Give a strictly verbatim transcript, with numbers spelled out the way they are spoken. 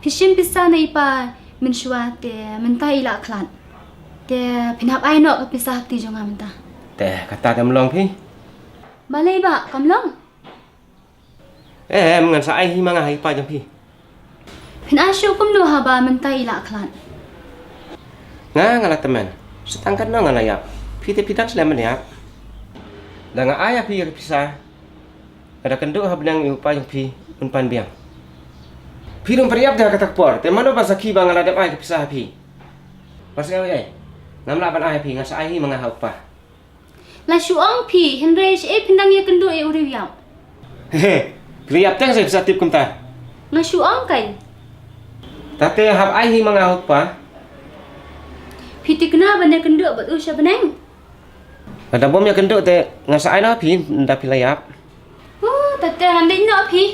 Phi shim pisa na i pa mynshuwa te mynta i la khlad. Te phin hap ai noh ka pisa ha kti jong nga mynta. Te kata te ym long phi. Balei ba kam long? Em, ngan sa ai hi ma nga ha i pa jong phi. Phin ai shuh kumno haba mynta i la khlad? Nga, nga la tymmen. Sa tang katno nga la ïap. Phi te phi dang slem ban ïap. Da nga ai ha phi ïa ka pisa, ka da kynduh ha bneng, i u pa jong phi un pan biang. Phi ruh phi ïap da kata ka por, te mano ba sakhi ba nga la dep ai ka pisa ha phi? Ba sakhi ai. Ngam lah ban ai ha phi, nga sa ai hi ma nga ha u pa. La shu ong phi, hynrei shaei phin dang ïakynduh ïa u riewïap? He, phi la ïap teng sa phi sa tip kumta. Nga shu ong kai. Tate hap ai hi ma nga ha u pa. Phi thikna ban ïakynduh bad u sha bneng? Lada bym ïakynduh te nga sa ai noh ha phi, ynda phi la ïap. Oh, tate ngan dei noh phi.